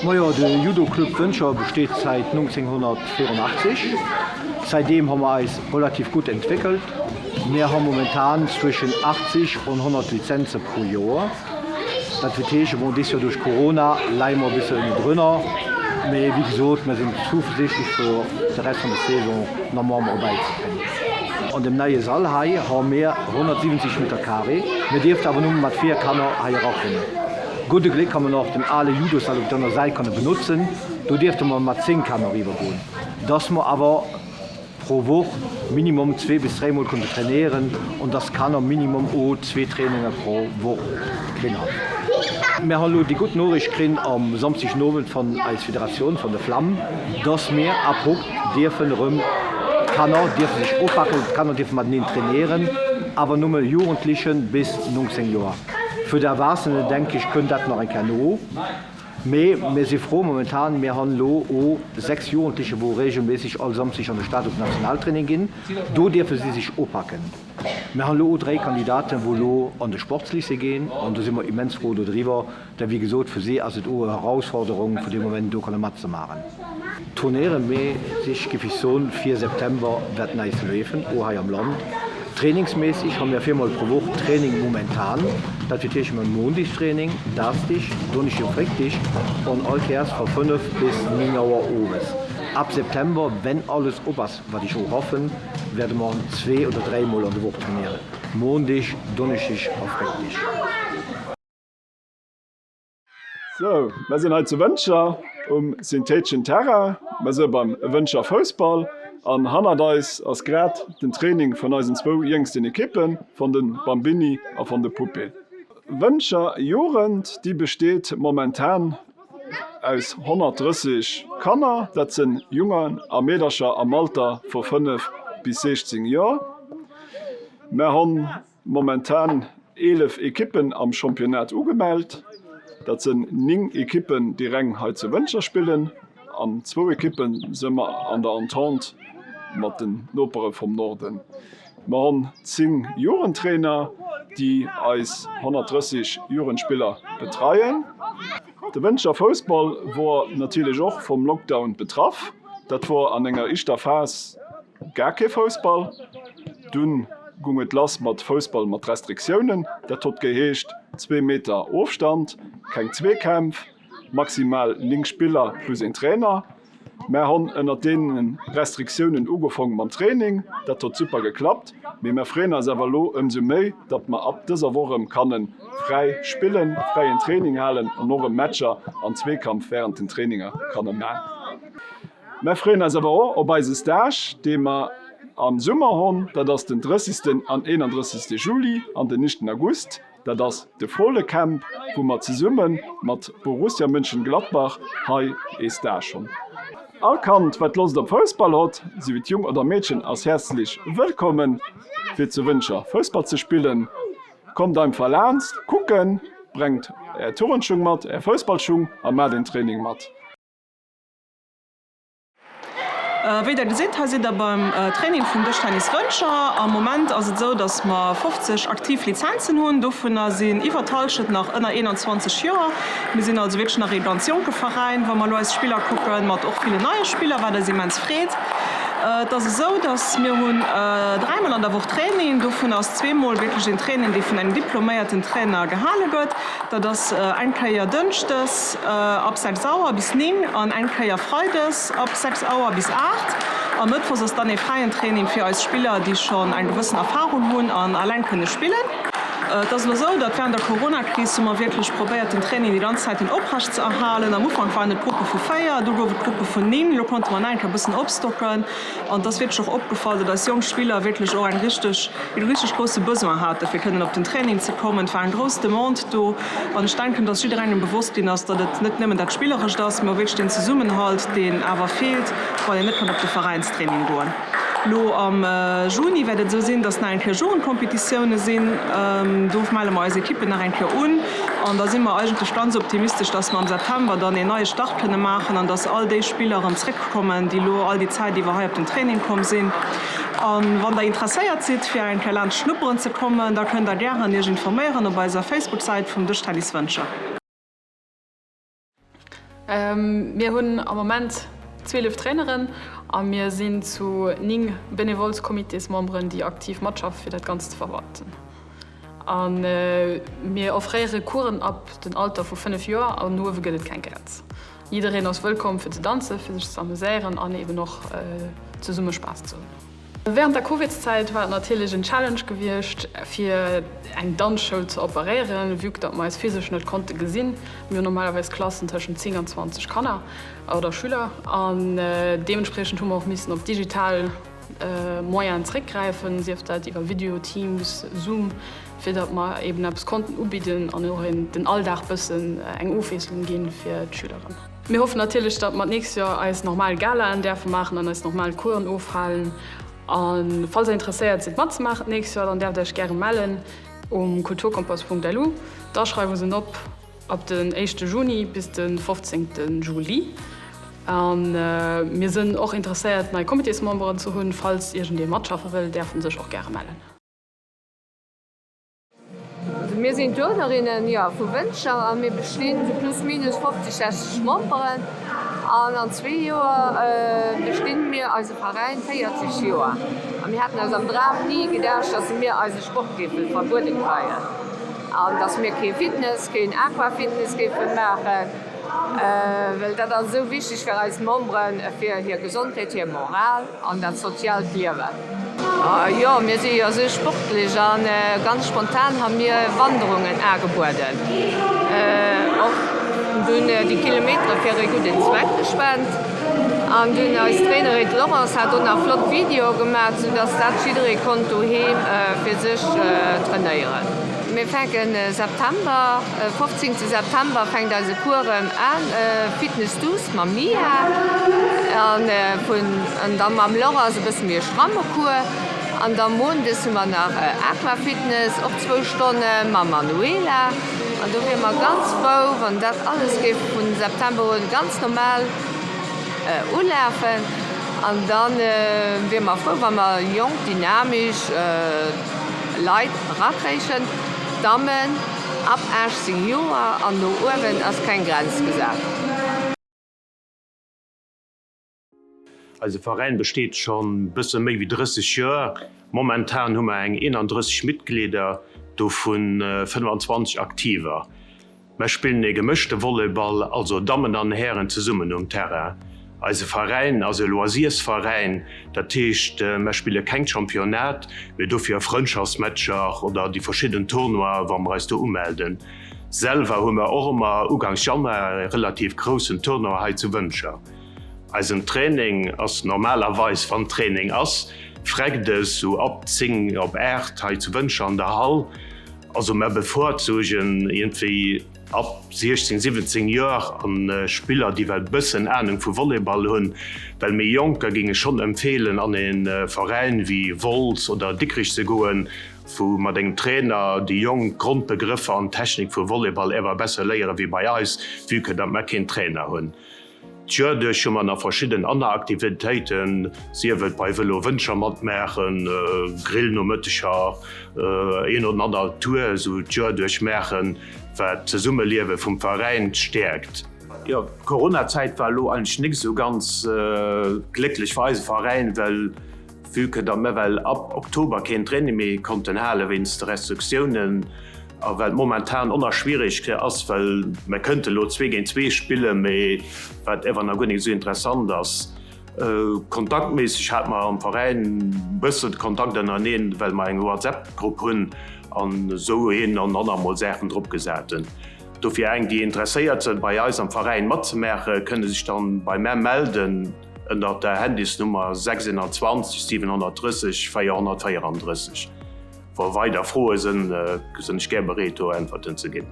Majo, de Judo Club Wëntger besteet säit 1984. Säitdeem hu mer eis relativ gutt entwéckelt. Mir hu momentan zwëschen 80 an 100 Lizenze pro Joer. Dat huet heeschen, bon, dës Joer duerch Corona leie mer e bësse ënnendrënner, mee wéi gesot, mer sinn zuversichtlech fir de Rest vun der Saison nach Membere bäizekréien. An dem neie Sall hei hu mir 170 Meter carré, mir dierften awer nëmme mat 4 Kanner hei erakommen. Gudde Gléck hu mer nach den ale Judosall op der aner Säit kënne benotzen, do dierfte mer mat 10 Kanner eriwwergoen. Dass mer awer. Pro Woch minimum zwee bis dréi mol konnte trainéieren an dass d'Kanner minimum o zwee Traininge pro Woch krin han. Mir han lo déi gutt Noriicht krin am Samstig Nowend van eis Federatioun van de Flamm, dass mir ab hokt dierfen erëm d'Kanner dierfen sech opaken, d'Kanner dierfen mateneen trainéieren, awer numme Jugendlichen bis 19 Joer. Fir d'Erwaassenen denk ech kënnt dat nach eng Kéier no. Mee mir si frou momentan, mir han elo o 6 Jugendliche wou regelméisseg all Samstig an de Stad op Nationaltraining ginn. Do dierfe si sech opaken. Mir han elo o 3 Kandidaten wou elo an de Sportslycée ginn an do si mer immens frou dodriwwer, well wéi gesot fir si ass et o e Herausforderung vun deem Moment do kënne matzemaachen. Turnéieren, mee sich giff ech soen fir September wäerten eis leefen, o hei am Land. Trainingsmässig han mir viermol pro Woch Training momentan, dat wier heeschen mir Moondig Training, Daasdig, Donneschdig an Fréckdig an all Kéiers va 5 bis 9 Auer owes. Ab September, wenn alles op ass, wat ech o hoffen, werde mer zwee oder dréimol an de Woch trainéieren, Moondig, Donneschdig a Fréckdig. Sou, mer sinn hei zu Wëntger um syntheteschen Terrain. Mer si beim Wëntger Foussball an hannert eis ass grad den Training vun eisen zwou jéngsten Ekippen, vun de Bambini a vun de Pupil. Wëntger Jugend, déi besteet momentan aus 130 Kanner, dat sinn Jongen a Meedercher am Alter vu 5 bis 16 Joer. Mer hunn Momentan 11 Ekippen am Championnat ugemellt. Dat sënn 9 Ekippen déi reng hei zu Wëntger spillen an zwou Ekippen së mer an der Entente mat den Nopere vum Norden. Mer honn 10 Jugendtrainer déi eis 130 Jugendspiller betreien. De Wëntger Foussball wor natierlech och vum Lockdown betraff. Dat wor an enger ischter Phase Gar kee Foussball. Dunn gung et lass mat Foussball mat Restriktiounen. Dat hott geheescht, zwee Meter Ofstand, keng Zweekämpf, maximal 9 Spiller plus een Trainer. Mär honn ënnert deenen Restriktiounen ugefong mam Training. Dat hott super geklappt. Mee mär freeën eis awer elo ëmsou méi, datt mer ab dëser Woch erëm kannen fräi spillen, fräien Training halen an och erëm Matcher an Zweekampf während den Traininger kanne man. Mär freeën eis awer och op eise Stage, dee mer am Summer honn. Dat ass den 30. an 31. Juli an den 9. August. Dat ass de Fohlecamp, wou mer zesumme mat Borussia Mönchengladbach hei ee Stage honn. All Kand, wat Loscht op Foussball hott, sief et Jung oder Meedchen, ass häerzlech wëllkommen, fir zu Wëntger Foussball ze spillen. Kommt einfach laanst kucken, brengt är Turnschung mat, är Foussballschung a maacht een Training mat. Wéi der gesitt, hei sidd der beim Training vum Dëschtennis Wëntger. Am Moment ass et esou, dass mer 50 aktiv Lizenzen hunn. Dovunner sinn iwwer d'Hallschent nach ënner 21 Joer. Mir sinn also wierklech nach ee ganz jonke Veräin, wa mer elo eis Spiller kucken, mat och villen neie Spiller, wat eis immens freet. Et ass esou, dass mir hunn dräimol an der Woch Training. Dovunner ass zweemol wierklech een Training, dee vun engem diploméierten Trainer gehale gëtt. Dat ass eng Kéier dënschdes ab 6 Auer bis 9 an eng Kéier freides ab 6 Auer bis 8. A mëttwochs ass dann ee fräien Training fir eis Spiller, déi schonn eng gewëssen Erfarung hunn an alleng kënne spillen. Et ass elo esou, datt wärend der Coronakris hu mer wierklech probéiert, den Training déi ganz Zäiten oprecht ze erhalen. Am Ufank waren et Gruppe vu 4, du gouf et Gruppe vun 9, elo konnte mer nach eng Kéier e bëssen opstocken. An et ass wierklech och opgefall, datt eis jonk Spiller wierklech och eng richteg, een richteg grousse Besoin hate fir kënnen op den Training ze kommen. Et war eng grouss Demande do an ech denken, datt jidderengem bewosst ginn ass, datt et net nëmmen dat Spillerescht ass, mä och wierklech deen Zesummenhalt, deen awer feelt, wann een net kann op de Veräinstraining goen. Lo am Juni wäert et esou sinn, datt nach eng Kéier Jugendkompetitioune sinn. Do melle mer eis Ekippen nach eng Kéier un an da si mer eigentlech ganz optimistesch, datt mer am September dann een neie Start kënne maachen an datt all déi Spiller erëm zréck kommen, déi lo all déi Zäit iwwer hei op den Training komm sinn. A wann der interesséiert sidd fir eng Kéier laanscht schnupperen ze kommen, da kënnt der gären iech informéieren op eiser Facebook-Säit vum Dëschtennis Wëntger. Mir hunn am Moment 12 Traineren a mir sinn zu 9 Benevolscomitésmemberen, déi aktiv matschaffe fir dat Ganzt ze verwalten. A mir offréiere Coursen ab den Alter vu 5 Joer an no uewe gëtt et keng Grenz. Jiddereen ass wëllkomm fir ze danzen, fir sech ze amuséieren an eben och zesumme Spaass ze hunn. Während der Covidszäit war et natierlech en Challenge gewiescht fir eng Danzschoul ze operéieren, vue que datt mer eis physesch net konnte gesinn. Mir hunn normalerweis Klassen tëschent 10 an 20 Kanner oder Schüler an deementspriechend hu mer och missen op digital Moyenen zréckgräifen, sief dat iwwer Video, Teams, Zoom, fir datt mer eben eppes konnten ubidden an och den Alldag bëssen eng Ofwiesslung ginn fir d'Schüleren. Mir hoffen natierlech, datt mer d'nächst Joer eis normal Galaen däerfe maachen an eis normal Coursen ofhalen. A falls der interesséiert sidd matzemaachen d'nächst Joer, dann däerft der iech gäre mellen um kulturkompass.lu. D'Aschreiwunge sinn op ab den éischte Juni bis de 15 Juli. A mir sënn och interesséiert nei Comitésmemberen ze hunn. Falls iergendee matschaffe wëll, däerf en sech och gäre mellen. Mir sinn d'Turnerinnen, jo, vu Wëntger a mir bestinn zu plus minus 50, 60 Memberen an an zwee Joer bestinn mir eise Veräin 40 Joer a mir haten eis am Dram ni gedacht, dass mir eise Sport géife verbuede kreien an dass mir kee Fitness, keen Aquafitness géife maachen, well dat ass esou wichteg fir eis Memberen, fir hir Gesondheet, hir Moral an dat soziaalt Liewen. Jo, mir si jo esou sportlech a ganz spontan ha mir Wanderungen agebueden. Och dunn déi Kilometere fir e gudden Zweck gespent. An dunn eis Trainerin d'Laurence hat och nach flott Videoe gemaach, soudass dat jidderee konnt doheem fir sech trainéieren. Mir fänken September, 15 September fänkt eise Cours erëm an, Fitness douce mam Mia an vun an da mam Laurence e bësse méi e stramme Cours. An da Mondes hu mer nach Aquafitness, och zwou Stonne mam Manuela. An do wiere mer ganz frou, wann dat alles géif vun September un ganz normal ulafen. An da wiere mer frou, wa mer jonk, dynamisch Leit erakréichen, Dammen ab 18 Joer an no uewen ass keng Grenz gesat. Eise Veräin besteet schonn bësse méi wéi 30 Joer. Momentan hu mer eng 31 Mitglieder, dovun 25 Aktiver. Mer spillen ee gemëschte Volleyball, also Dammen an Hären zesummen um Terrain. Eise Veräin ass e Loisirsveräin, dat heescht mer spille keng Championnat, mee dofir Frëndschaftsmatcher oder déi verschidden Tournoien, wa mer eis do umelden. Selwer hu mer och ëmmer ugangs Januar e relativ groussen Tournoi hei zu Wëntger. Eisen Training ass normalerweis, wann Training ass, fregdes sou ab 10 op 8 hei zu Wëntger an der Hall. Also mer bevorzugen iergendwéi ab 16, 17 Joer an Spiller déi well bëssen Ahnung vu Volleyball hunn, well méi Jonker géing ech schonn empfehlen an e Veräin wéi Wolz oder Dikrich ze goen, wou mat engem Trainer déi Jonk d'Grondbegrëffer an d'Technik vu Volleyball ewer besser léiere wéi bei eis, vue que datt mer keen Trainer hunn. D'Joer duerch hu mer nach verschidden anner Aktivitéiten, sief et bei Vëlo Wëncher matmaachen, Grillnomëtteger, een oder anner Tour esou d'Joer duerch maachen, wat d'Zesummeliewe vum Veräin stäerkt. Jo, d'Coronazäit war elo eigentlech nik esou ganz glécklech fir eise Veräin, well Vue que datt mir well ab Oktober keen Training méi konnten hale wéinst de Restriktiounen a well et momentan och nach schwierig ass, well mir kënnte lo zwee géint zwee spillen, mee wat ewer nach guer nik esou interessant ass. Kontaktméisseg hate mer am Veräin e bësse Kontakt ënnereneen, well mer eng WhatsApp-Grupp hunn an esou een an anner mol Saachen drop gesat hunn. Dofir eng déi interesséiert sënn bei eis am Veräin matzemaache kënne sech dann bei mär melden. Ënnert der Handysnummer 26 730 434. Wa weider Froe sënn, sënn ech gär bereet do Äntwerten ze ginn.